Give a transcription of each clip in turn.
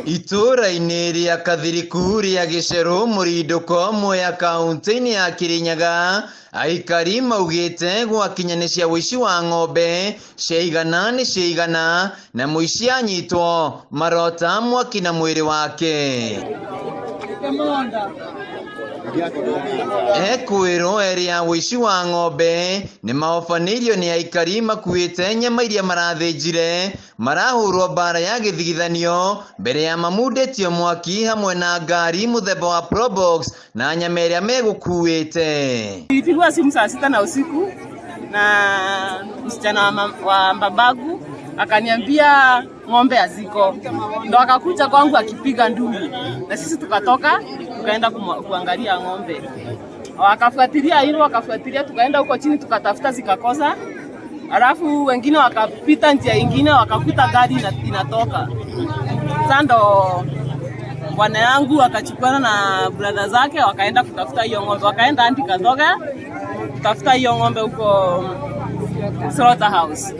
Itũũra-inĩ rĩa Kathiriku rĩa Gĩcerũ Mũrindũko Mwea kaunti-inĩ ya Kirinyaga, aikari maugĩte gwakinyanĩcia ũici wa ng'ombe ciaigana nĩ ciaigana na mũici anyitwo marota mwaki na mwĩrĩ wake. Ekwĩrwo erĩ a ũici wa ng'ombe nĩ maobanĩirio nĩ aikari makuĩte nyama iria marathĩnjire marahũrwo mbara ya gĩthigithanio mbere ya mamundĩtio mwaki hamwe na ngari mũthemba wa Probox na nyama ĩrĩa megũkuĩte. Nilipigwa simu saa 6 na usiku na msichana wa babangu akaniambia ng'ombe haziko, ndo akakuja kwangu akipiga nduru, na sisi tukatoka tukaenda kuangalia ng'ombe, wakafuatilia hilo, wakafuatilia, tukaenda huko chini tukatafuta zikakosa. Alafu wengine wakapita njia ingine wakakuta gari inatoka. Sasa ndo bwana yangu akachukuana na brother zake wakaenda kutafuta hiyo ng'ombe, wakaenda hadi Kathoga kutafuta hiyo ng'ombe huko slaughterhouse.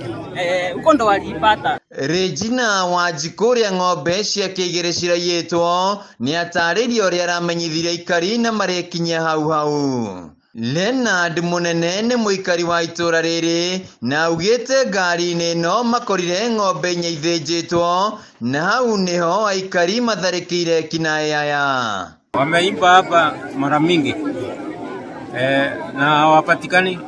Huko ndo waliipata. Regina Wanjikũ ũrĩa ng'ombe ciake igĩrĩ ciraiyĩtwo nĩ atarĩirie ũrĩa aramenyithirie aikari na marekinyia hau hau. Leonard Munene nĩ mũikari wa itũũra rĩrĩ na augĩte ngari-inĩ ĩno makorire ng'ombe inya ithĩnjĩtwo na hau nĩho aikari matharĩkĩire ekinaĩ aya. Wameimba hapa mara mingi na hawapatikani,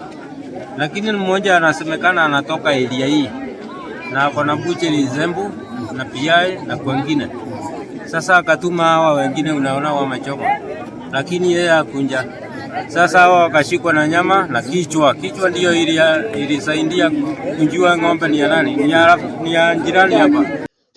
lakini mmoja anasemekana anatoka area hii na ako na butchery Zembu na PI na kwengine. Sasa akatuma hawa wengine, unaona wamechoka, lakini yeye hakunja. Sasa hawa wakashikwa na nyama na kichwa. Kichwa ndio ilisaidia kujua ng'ombe ni ya nani, ni ya jirani hapa.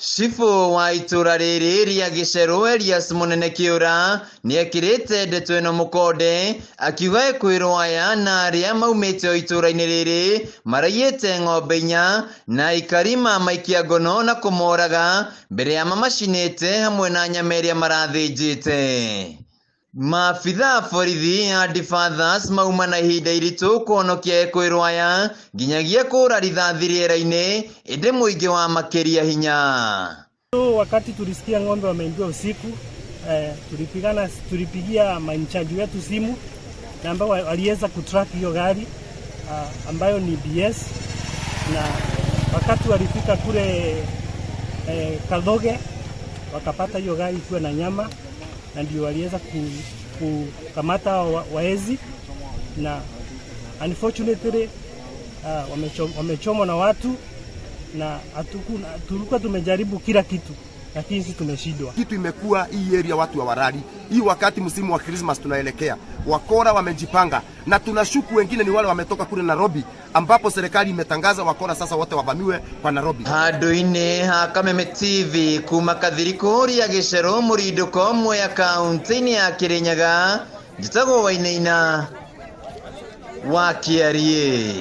Cibũ wa itũũra rĩrĩ rĩa Gĩcerũ Elias Mũnene Kĩũra nĩekĩrĩte ndeto ĩno mũkonde akiuga ekwĩrwo aya na arĩa maumĩte o itũũra-inĩ rĩrĩ maraiyĩte ng'ombe inya na aikari mamaikia ngono na kũmoraga mbere ya mamacinĩte hamwe na nyama ĩrĩa marathĩnjĩte. Maabitha a borithi a Defathers mauma na ihinda iritũ kũhonokia ekwĩrwo aya nginyagia kũra rithathi rĩera-inĩ ĩndĩ mũingĩ wa makĩria hinya. Wakati tulisikia ng'ombe wameibiwa usiku, tulipigia mainchaji wetu simu na ambao waliweza kutrack hiyo gari ambayo ni BS, na wakati walifika kule Kathoge wakapata hiyo gari ikiwa na nyama, na ndio waliweza kukamata waezi, na unfortunately wamechomwa na watu, na tulikuwa tumejaribu kila kitu lakini sisi tumeshindwa. Kitu imekuwa hii area watu hawarali. Hii wakati msimu wa Christmas tunaelekea, wakora wamejipanga, na tunashuku wengine ni wale wametoka kule Nairobi, ambapo serikali imetangaza wakora sasa wote wavamiwe kwa Nairobi. Handũ-inĩ ha Kameme TV kuma Kathirikũ rĩa Gĩcerũ Mũrindũko Mwea kaunti-inĩ ya Kirinyaga, njĩtagwo Wainaina wa Kĩariĩ.